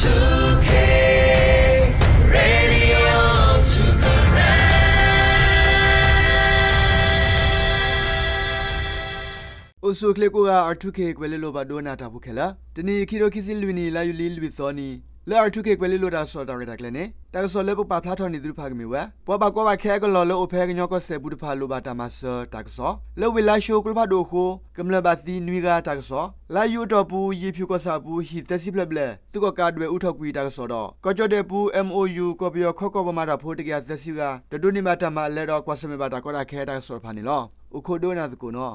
two K Radio two K အိၣ်ဆူၣ်အိၣ်ချ့ကိးဂၤ R two K ကွဲၤလ့လိၤ ပာ်ဒိကနၣ်တၢ်ဖိခဲလၢာ်, တနံၤအံၤ ခံထိခံဆံလွံၢ်နံၣ် လါယူၤလံလွံၢ်သီနံၤ, လၢ R two K ကွဲၤလ့လိၤတၢ်ကစီၣ်တၢ်ရဲၣ်တၢ်ကျဲၤန့ၣ် တၢ်ကစီၣ်လၢပပာ်ဖျါထီၣ်န့ၢ်သုတဖၣ်ကမ့ၢ်ဝဲ ပှၤဘၣ်ကီဘၣ်ခဲအကလီၢ်လၢအိၣ်ဖဲကညီကီၢ်စဲၣ်ပူၤတဖၣ် လိၣ်ဘၣ်တၢ်မၤစၢၤတၢ်ကစီၣ်, လၢဝ့ၢ်လါၡိကျိဖးဒိၣ်အဃိ ကမျၢၢ်ဘၣ်သံနွံဂၤတၢ်ကစီၣ်, လါယူၤအတီၢ်ပူၤ ယ့ၣ်ဖၠူၣ်ကီၢ်ဆၣ်အပူၤ ဟံၣ်သၢဆံဖျၢၣ်ဘျဲၣ် သုးကီၣ်ကးဒွဲၣ်အူထီၣ်ကွံာ်တၢ်ကစီၣ်ဒီး ကီၢ်ကၠီၣ်ဒဲၣ်ပူၤ M O U ကီၢ်ပယီၤခီကီၢ်ပှၤမၤတၢ်ဖိ တကယၤသၢဆံဂၤ တဒိးန့ၢ်ဘၣ်တၢ်မၤအလဲဒီး ကွၢ်ဆၢၣ်မဲာ်ဘၣ်တၢ်ကီတၢ်ခဲတၢ်ကစီၣ်တဖၣ်န့ၣ်လီၤ. အိၣ်ခိးဒိကနၣ်သကိးနီၤ.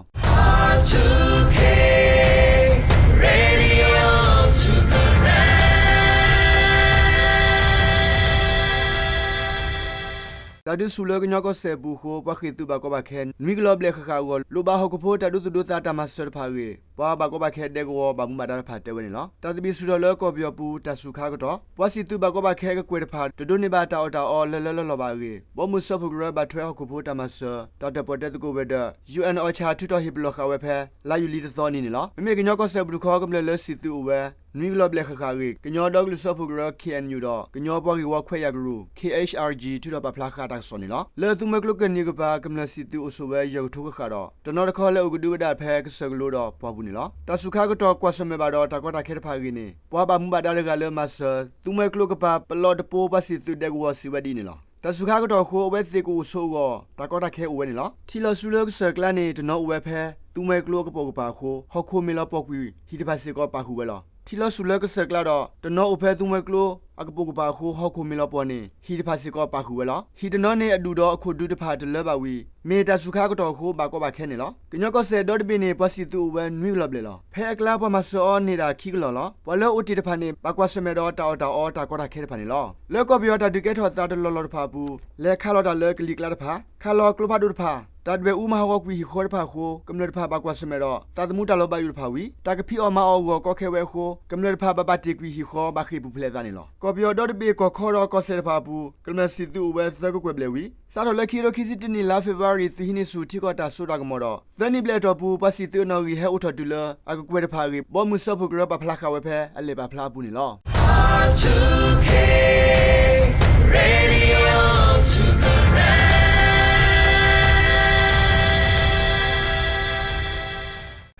တၢ်ဒုးဆူၣ်လၢကညီကီၢ်စဲၣ်ပူၤအဃိ ပှၤဃ့ၢ်သုးဘၣ်ကီဘၣ်ခဲ နွံကလီၤဘျဲၣ်ဃၣ်ဃၣ်အဂီၢ် လိၣ်ဘၣ်ဟီၣ်ခိၣ်ဖိတၢ်ဒိသူၣ်ဒိသးတၢ်မၤစၢၤတဖၣ်အဂ့ၢ် ပှၤဘၣ်ကီဘၣ်ခဲဒဲကဝီၤဘၣ်မူဘၣ်ဒါတဖၣ်တဲဝဲန့ၣ်လီၤ. တၢ်သဘံၣ်ဆူၣ်ထီၣ်လၢကီၢ်ပယီၤပူၤတၢ်စူၤခါအကတီၢ် ပှၤစံၣ်သုးဘၣ်ကီဘၣ်ခဲအကကွဲၢ်တဖၣ် တဒိးန့ၢ်ဘၣ်တၢ်အီၣ်တၢ်အီလၢလၢလီၢ်လီၢ်ဘၣ်အဂ့ၢ် ဘီမုၢ်စၢဖှိၣ်ကရၢဘၣ်ထွဲဟီၣ်ခိၣ်ဖိတၢ်မၤစၢၤ တၢ်တၢၣ်ပီၣ်တဲသကိးဝဲၤဒၢး U N OCHA ထုးထီၣ်ဟ့ၣ်ပလီၢ်ဃာ်ဝဲဖဲ လါယူၤလံတသီနံၤန့ၣ်လီၤ. မ့မ့ၢ်ကညီကီၢ်စဲၣ်ပူၤတခီ ကမျၢၢ်လၢစံၣ်သုးအိၣ်ဝဲ နွံကလီၤဘျဲၣ်ဃၣ်ဃၣ်အဂ့ၢ် ကညီဒီကလုာ်စၢဖှိၣ်ကရၢ K N U ဒီး ကညီပှၤဂ့ၢ်ဝီခွဲးယာ်ကရူၢ် K H R G ထုးထီၣ်ပာ်ဖျါဃာ်တၢ်ကစီၣ်န့ၣ်လီၤ. လၢသူမှဲကျိကန့ၢ်ကပၤ ကမျၢၢ်စံၣ်သုးအိၣ်ဆိးဝဲယဲၢ်ကထိဃၣ်ဃၣ်ဒီး တနီၤတခီလၢအိၣ်ကဒုဝဲဒၣ်ဖဲကစၢၢ်ကလိဒီးပှၢ်ပူၤန့ၣ်လီၤ. တၢ်စူၤခါအကတီၢ်ကွၢ်ဆၢၣ်မဲာ်ဘၣ်ဒီးတၢ်ကီတၢ်ခဲတဖၣ်အဂ့ၢ်န့ၣ် ပှၤဘၣ်မူဘၣ်ဒါတဂၤလၢမၤစၢၤ သူမှဲကျိကပၤ ပလီၢ်တပိ ပှၤစံၣ်သုးဒဲကဝီၤစံးဝဲဒ်န့ၣ်လီၤ. တၢ်စူၤခါအကတီၢ်အဃိ အဝဲသ့ၣ်ကအိၣ်ဆိးအဂီၢ် တၢ်ကီတၢ်ခဲအိၣ်ဝဲန့ၣ်လီၤ. ထံလီၤဆူလၢကစၢၢ်ကျါန့ၣ် တနီၤအိၣ်ဝဲဖဲ သူမှဲကျိအကပိာ်ကပၤအဃိ ဟီၣ်ခိၣ်မ့ၢ်လီၤပှီၢ်ကွံာ် ဟံၣ်တဖၣ်စ့ၢ်ကီးပာ်ဃုာ်ဝဲလီၤ. ထံလီၤဆူလၢကစၢၢ်ကျါဒီး တနီၤအိၣ်ဖဲသူမှဲကျိအကပိာ်ကပၤအဃိ ဟီၣ်ခိၣ်မ့ၢ်လီၤပှီၢ်န့ၣ် ဟံၣ်တဖၣ်စ့ၢ်ကီးပာ်ဃုာ်ဝဲလီၤ. ဟံၣ်တနီၤန့ၣ်အဒူၣ်ဒီးအခိၣ်ဒုတဖၣ်တလၢဘၣ်ဝံၤ မ့ၢ်တၢ်စူၤခါအကတီၢ်အဃိ ဘၣ်ကီဘၣ်ခဲန့ၣ်လီၤ. ကညီကီၢ်စဲၣ်ဒီတဘ့ၣ်န့ၣ် ပှၤစံၣ်သုးအိၣ်ဝဲနွံကလီၤဘျဲၣ်လီၤ. ဖဲအကျါပှၤမၤစၢၤအီၤန့ၢ်ဒၣ်ခံကလီၤလီၤ. ပှၤလၢအိၣ်တ့ၢ်တဖၣ်န့ၣ် ဘၣ်ကွၢ်ဆၢၣ်မဲာ်ဒီးတၢ်အီၣ်တၢ်အီတၢ်ကီတၢ်ခဲတဖၣ်န့ၣ်လီၤ. လၢကီၢ်ပယီၤတၢ်ဒုးကဲထီၣ်သးတလီၢ်လီၢ်တဖၣ်အပူၤ လဲၤခးလီၤတၢ်လၢကလံၤကျါတဖၣ် ခးလီၤကျိဖးဒိၣ်တဖၣ် တၢ်ဒွဲၣ်အူမၤဟးဂီၤကွံာ်ဟံၣ်ဃီတဖၣ်အဃိ ကမျၢၢ်တဖၣ်ဘၣ်ကွၢ်ဆၢၣ်မဲာ်ဒီး သးသမူတၢ်လီၤဘၣ်ယိၣ်တဖၣ်ဝံၤ တၢ်ကဖံးအီၣ်မၤအီၣ်အဂီၢ်ကီခဲဝဲအဃိ ကမျၢၢ်တဖၣ်ဘၣ်ပာ်တ့ၢ်ကွံာ်ဟံၣ်ဃီ ဘၣ်ဃ့ၢ်ပူၤဖျဲးအသးန့ၣ်လီၤ. ကီၢ်ပယီၤဒီတဘ့ၣ်ကီၢ်ခီဒီးကီၢ်စဲၣ်တဖၣ်အပူၤ ကမျၢၢ်စံၣ်သုးအိၣ်ဝဲသၢကကွဲၢ်ဘျဲၣ်ဝံၤ စးထီၣ်လၢခံကထိခံဆံတၢနံၣ် လါဖ့ၤဘြူၤအါရံၤ သုးဟံးန့ၢ်ဆူၣ်ထံကီၢ်တၢ်စိတၢ်ကမီၤဒီး သၢနံၣ်ဘျဲၣ်အတီၢ်ပူၤ ပှၤစံၣ်သုးအနီၣ်ဂံၢ်ဟဲအိၣ်ထီၣ်တုၤလၢ အကကွဲၢ်တဖၣ်အဂ့ၢ် ဘီမုၢ်စၢဖှိၣ်ကရၢပာ်ဖျါဃာ်ဝဲဖဲအလဲၤပာ်ဖျါအပူၤန့ၣ်လီၤ.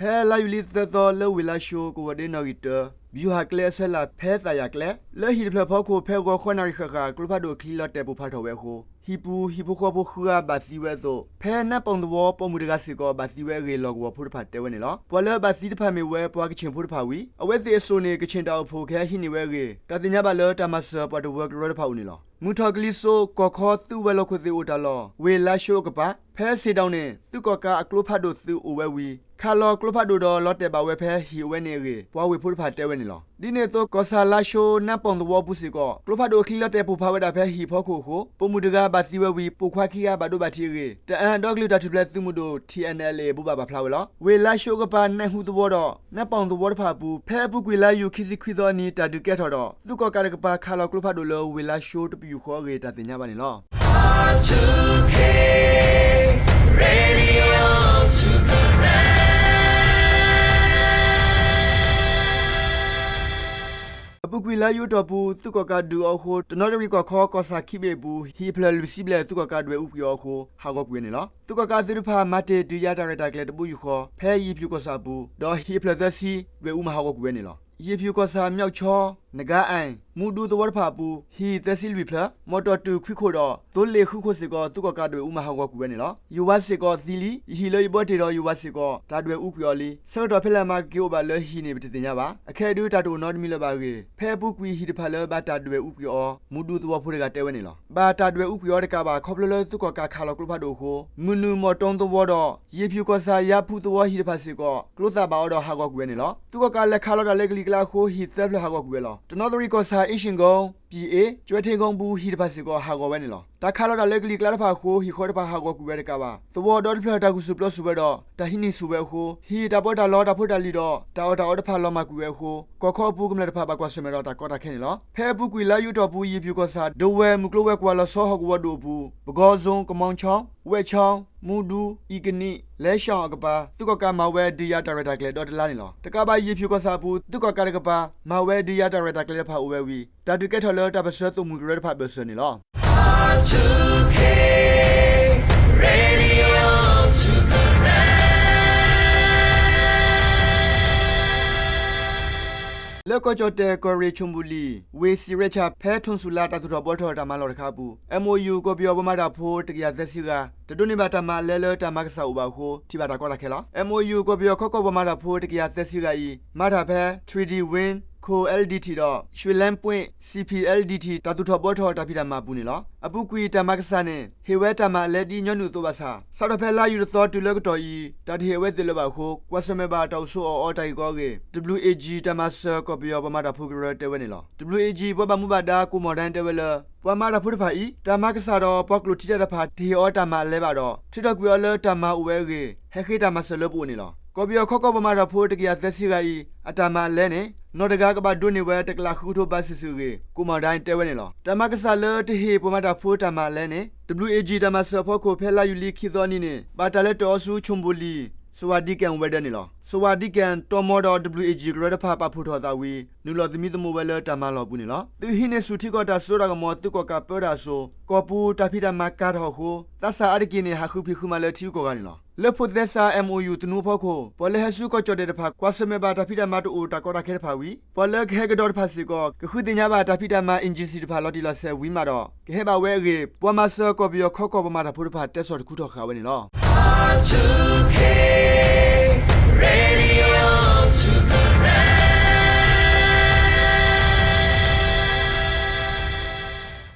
ဖဲလါယူၤလံသၢသီ လၢဝ့ၢ်လါၡိ ကဝီၤဒ့နီၣ်ဂံၢ်တၢ ဗျူဟာကျဲအဆၢလာ် ဖဲသးယၤကျဲ လၢဟံၣ်တဖျၢၣ်ဖီခိၣ် ဖဲဂီၤဃိးနၣ်ရံၣ်ဃၣ်ဃၣ် ကျိဖးဒိၣ်ချံလီၤတဲာ်ပိၢ်ဖးထီၣ်ဝဲအဃိ ဟံၣ်ပူၤ ဟံၣ်ဖိဃီဖိဃုဂၤဘၣ်သံဝဲအသိး ဖဲနၢ်ပီၣ်သဝီ ပိာ်မုၣ်တဂၤစ့ၢ်ကီး ဘၣ်သံဝဲအဂ့ၢ် လီၢ်ကဝီၤဖိတဖၣ်တဲဝဲန့ၣ်လီၤ. ပှၤလၢဘၣ်သံတဖၣ်မ့ၢ်ဝဲ ပှၤကခၠ့ၣ်ဖိတဖၣ်ဝံၤ အဝဲသ့ၣ်အစိၣ်န့ၣ် ကခၠ့ၣ်တၢ်အိၣ်ဖှိၣ် ကဟဲဟံးန့ၢ်ဝဲအဂ့ၢ် တၢ်သ့ၣ်ညါဘၣ်လၢ တၢ်မၤစၢၤပှၤတဝၢကရၢတဖၣ်အအိၣ်န့ၣ်လီၤ. မုၢ်ထီၣ်ကလံၤစိး ကီၢ်ခီ သုးဝဲၤလီၢ်ခိၣ်သ့ၣ်အိၣ်တၢ်လီၢ် ဝ့ၢ်လါၡိအကပၤ ဖဲစ့ၣ်ဒိၣ်န့ၣ် သုးကီၣ်ကးအကျိဖးဒိၣ်သုးအိၣ်ဝဲဝံၤ ခးလီၤကျိဖးဒိၣ်ဒီး လီၤတဲာ်ဘၣ်ဝဲဖဲဟံၣ်အိၣ်ဝဲန့ၣ်အဂ့ၢ် ပှၤဝ့ၢ်ဖိတဖၣ်တဲဝဲန့ၣ်လီၤ. ဒ်န့ၣ်အသိး ကီၢ်ဆၣ်လါၡိ နၢ်ပီၣ်သဝီပူၤစ့ၢ်ကီး ကျိဖးဒိၣ်အချံလီၤတဲာ်ပိၢ်ဖးဝဲဒၣ်ဖဲဟံၣ်ဖီခိၣ်အဃိ ပိာ်မုၣ်တဂၤဘၣ်သံဝဲဝံၤ ပိာ်ခွါခံဂၤဘၣ်ဒိဘၣ်ထံးအဂ့ၢ် တအၣ်ဒီကလုာ်တၢ်ထူၣ်ဖျဲးသုးမုၢ်ဒိၣ် T N L A ဘိးဘၣ်ပာ်ဖျါဝဲလီၤ. ဝ့ၢ်လါၡိအကပၤ နၢ်ဟူသဝီဒီး နၢ်ပီၣ်သဝီတဖၣ်အပူၤ ဖဲအပူၤကွံာ်လါယူၤခံဆံခွံသီအနံၤ တၢ်ဒုးကဲထီၣ်ဒီး သုးကီၣ်ကးတကပၤ ခးလီၤကျိဖးဒိၣ်လၢ ဝ့ၢ်လါၡိတပယူာ်ဃီအဂ့ၢ် တၢ်သ့ၣ်ညါဘၣ်န့ၣ်လီၤ. အပူၤကွံာ်လါယူၤအတီၢ်ပူၤ သုးကီၣ်ကးဒုးအီၤအဃိ တနီသရံၣ်ကီၢ်ခီ ကီၢ်ဆၣ်ခံဘ့ၣ်အပူၤ ဟံၣ်အဖျၢၣ်လွံၢ်ဆံဘျဲၣ် သုးကီၣ်ကးဒွဲၣ်အူကွံာ်အီၤအဃိ ဟးဂီၤကွံာ်ဝဲန့ၣ်လီၤ. သုးကီၣ်ကးအသုးတဖၣ် မၤတ့ၢ်တုၤယၤတၢ်ရဲၣ်တၢ်ကျဲၤတဘိယူၢ်ဃီ ဖဲယ့ၣ်ဖၠူၣ်ကီၢ်ဆၣ်အပူၤ ဒီးဟံၣ်အဖျၢၣ်သၢဆံ ဒွဲၣ်အူမၤဟးဂီၤကွံာ်ဝဲန့ၣ်လီၤ. ယ့ၣ်ဖၠူၣ်ကီၢ်ဆၣ် မျီၣ်ခၠီ နဂါအၣ် မူဒူသဝီတဖၣ်အပူၤ ဟံၣ်သၢဆံလွံၢ်ဖျၢၣ် မီၣ်တီၣ်တုာ်ခွံခိၣ်ဒီး သိလ့ၣ်ဃုခိၣ်စ့ၢ်ကီး သုးကီၣ်ကးဒွဲၣ်အူမၤဟးဂီၤကွံာ်ဝဲန့ၣ်လီၤ. ယဝၤစ့ၢ်ကီးသံလံ. ယဟံၣ်လၢယဘီတ့ၢ်ဒီးယဝၤစ့ၢ်ကီး တၢ်ဒွဲၣ်အူကွံာ်အီၤလံ. ဆၢကတီၢ်ဖဲလဲၣ်မၤကက့ၤအိၣ်ဘၣ်လၢဟံၣ်န့ၣ် ပတသ့ၣ်ညါဘၣ်. အခဲအံၤဒုး တၢ်တအိၣ်နီတမံၤလၢၤဘၣ်အဂ့ၢ် ဖဲအပူၤကွံာ်ဟံၣ်တဖၣ်လၢဘၣ်တၢ်ဒွဲၣ်အူကွံာ်အီၤ မူဒူသဝီဖိတဂၤတဲဝဲန့ၣ်လီၤ. ဘၣ်တၢ်ဒွဲၣ်အူကွံာ်အီၤတကးဘၣ် ခီဖျိလၢသုးကီၣ်ကးခးလီၤကျိဖးဒိၣ်အဃိ မုၢ်နုာ်မီၣ်တီသဝီဒီး ယ့ၣ်ဖၠူၣ်ကီၢ်ဆၣ် ယါဖူသဝီဟံၣ်တဖၣ်စ့ၢ်ကီး ကျိသၣ်ဘၣ်အီၤဒီးဟးဂီၤကွံာ်ဝဲန့ၣ်လီၤ. သုးကီၣ်ကးလဲၤခးလီၤတၢ်လၢကလံၤကျါအဃိ ဟံၣ်သၢဖျၢၣ်ဟးဂီၤကွံာ်ဝဲလီၤ. တနီသရံၣ်ကီၢ်ဆၣ် အ့ၣ်ၡံၣ်ကိ ပံၤအ့ ကၠွဲထ့ကိပူၤ ဟံၣ်တဖၣ်စ့ၢ်ကီးဟးဂီၤဝဲန့ၣ်လီၤ. တၢ်ခးလီၤတၢ်လၢကလံၤကျါတဖၣ်အဃိ ဟံၣ်ဃီတဖၣ်ဟးဂီၤကွံာ်ဝဲတကးဘၣ် သဝီဒီတဖျၢၣ်တၢ်ဂုာ်ဆူၣ်ပျီဆူၣ်ဝဲဒီး တၢ်ဟံးန့ၢ်ဆူၣ်ဝဲအဃိ ဟံၣ်တၢ်ပီးတၢ်လီတၢ်ဖိတၢ်လံၤဒီး တၢ်အီၣ်တၢ်အီတဖၣ်လီၤမၢ်ကွံာ်ဝဲအဃိ ကီၢ်ခီအပူၤကမျၢၢ်တဖၣ်ဘၣ်ကွၢ်ဆၢၣ်မဲာ်ဒီးတၢ်ကီတၢ်ခဲန့ၣ်လီၤ. ဖဲအပူၤကွံာ်လါယူၤအတီၢ်ပူၤ ယ့ၣ်ဖၠူၣ်ကီၢ်ဆၣ် ဒဝဲၢ် မုၢ်ကျိၤဝဲၤကွာ်လီၤဆီဟီၣ်ကဝီၤဒိၣ်အပူၤ ပကီၢ် zone ကမီၤခၠီ ဝဲၢ်ခၠီ မူဒူ အံၤကနံး လဲၡီၣ်အကပၤ သုးကီၣ်ကးမၤဝဲဒုးယၤတၢ်ရဲၣ်တၢ်ကျဲၤဒီတလါန့ၣ်လီၤ. တကးဘၣ်ယ့ၣ်ဖၠူၣ်ကီၢ်ဆၣ်အပူၤ သုးကီၣ်ကးတကပၤ မၤဝဲဒုးယၤတၢ်ရဲၣ်တၢ်ကျဲၤတဖၣ်အိၣ်ဝဲဝံၤ တၢ်ဒုးကဲထီၣ်လၢတၢ်ပၢၢ်ဆၢသုးမုၢ်ကရၢတဖၣ်ဘၢၣ်စၢၤန့ၣ်လီၤ. လၢကီၢ်ကၠီၣ်တဲၣ် ကီၢ်ရ့ၣ် ခၠိၣ်ဘူၣ်လံၣ် ဝ့ၢ်စံၣ်ရဲၣ်ဆၣ် ဖဲထိၣ်စူၣ်လါ တၢ်သူၣ်ထီၣ်ဘှီထီၣ်တၢ်မၤလီၢ်တခါအပူၤ MOU ကီၢ်ပယီၤပှၤမၤတၢ်ဖိ တကယၤသၢဆံဂၤ တဒိးန့ၢ်ဘၣ်တၢ်မၤအလဲလၢတၢ်မၤကစၢ်အိၣ်ဘၣ်အဃိ ထံၣ်ဘၣ်တၢ်ကီတၢ်ခဲလီၤ. MOU ကီၢ်ပယီၤခီကီၢ်ပှၤမၤတၢ်ဖိ တကယၤသၢဆံဂၤအံၤ မၤတၢ်ဖဲ Three D Win, Core L D T ဒီး ရွှေလမ်းပွင့် C P L D T တၢ်သူၣ်ထီၣ်ဘှီထီၣ်တၢ်ဖံးတၢ်မၤအပူၤန့ၣ်လီၤ. အပူၤကွံာ်တၢ်မၤကစၢ်န့ၣ် ဟ့ၣ်ဝဲတၢ်မၤအလဲဒ်ညီနုၢ်အသိးဘၣ်ဆၣ် စးထီၣ်ဖဲလါယူၤတသီတုၤလၢကတီၢ်အံၤ တၢ်တဟ့ၣ်အဝဲသ့ၣ်လၢၤဘၣ်အဃိ ကွၢ်ဆၢၣ်မဲာ်ဘၣ်တၢ်အိၣ်ဆိးအီၣ်အီတၢ်ဂ့ၢ်ကီအဂ့ၢ် W A G တၢ်မၤစၢၤကီၢ်ပယီၤပှၤမၤတၢ်ဖိကရၢတဲဝဲန့ၣ်လီၤ. W A G ပှၤဘၣ်မူဘၣ်ဒါ ကိၣ်မီၣ်ဒဲတဲဝဲလၢ ပှၤမၤတၢ်ဖိတဖၣ်အံၤ တၢ်မၤကစၢ်ဒီးပှၤကျိာ်ထံတၢ်တဖၣ် တဟ့ၣ်အီၤတၢ်မၤအလဲဘၣ်ဒီး ထုးထီၣ်ကွံာ်အီၤလၢတၢ်မၤအိၣ်ဝဲအဂ့ၢ် ဟဲဃ့တၢ်မၤစၢၤလၢပအိၣ်န့ၣ်လီၤ. ကီၢ်ပယီၤခီကီၢ်ပှၤမၤတၢ်ဖိ တကယၤသၢဆံဂၤအံၤ အတၢ်မၤအလဲန့ၣ် နီၢ်တဂၤကဘၣ်ဒိးန့ၢ်ဝဲ တကလးဃုကထိဘးစုာ်စုာ်အဂ့ၢ် ကိၣ်မီၣ်ဒဲတဲဝဲန့ၣ်လီၤ. တၢ်မၤကစၢ်လၢတဟ့ၣ်ပှၤမၤတၢ်ဖိတၢ်မၤအလဲန့ၣ် W A G တၢ်မၤစၢၤအဖီခိၣ် ဖဲလါယူၤလံခံသီအနံၤန့ၣ် ဘၣ်တၢ်လဲၤတၢၣ်အီၤဆူ ခၠိၣ်ဘူၣ်လံၣ် စဝၤဒံကၣ်ဝဲၤဒၢးန့ၣ်လီၤ. စဝၤဒံကၣ် တီမီဒီး W A G ကရၢတဖၣ်ပာ်ဖှိၣ်ထီၣ်အသးဝံၤ နုာ်လီၤသမံသမိးဝဲလၢတၢ်မၤလီၢ်အပူၤန့ၣ်လီၤ. သုးဟံးန့ၢ်ဆူၣ်ထံကီၢ်တၢ်စိတၢ်ကမီၤ သုးကီၣ်ကးပၢတၢ်အစိၤ ကီၢ်ပူၤတၢ်ဖံးတၢ်မၤကၤထီၣ်အဃိ သးစၢ်အါတက့ၢ်န့ၣ် ဟးဃုဖံးဃုမၤလၢထံဂုၤကီၢ်ဂၤန့ၣ်လီၤ. လၢဖိးသဲစး MOU သနူအဖီခိၣ် ပှၤလၢဟဲဆူကီၢ်ကၠီၣ်တဲၣ်တဖၣ် ကွၢ်ဆၢၣ်မဲာ်ဘၣ်တၢ်ဖံးတၢ်မၤတအိၣ်တၢ်ကီတၢ်ခဲတဖၣ်ဝံၤ ပှၤလၢကဟဲကဒီးတဖၣ်စ့ၢ်ကီး ကဃုသ့ၣ်ညါဘၣ်တၢ်ဖံးတၢ်မၤ agency တဖၣ်လီၤတံၢ်လီၤဆဲးဝံၤမးဒီး ကဟဲဘၣ်ဝဲအဂ့ၢ် ပှၤမၤစၢၤကီၢ်ပယီၤခီကီၢ်ပှၤမၤတၢ်ဖိတဖၣ် တဲဆီၣ်တခူထီၣ်ဃာ်ဝဲန့ၣ်လီၤ.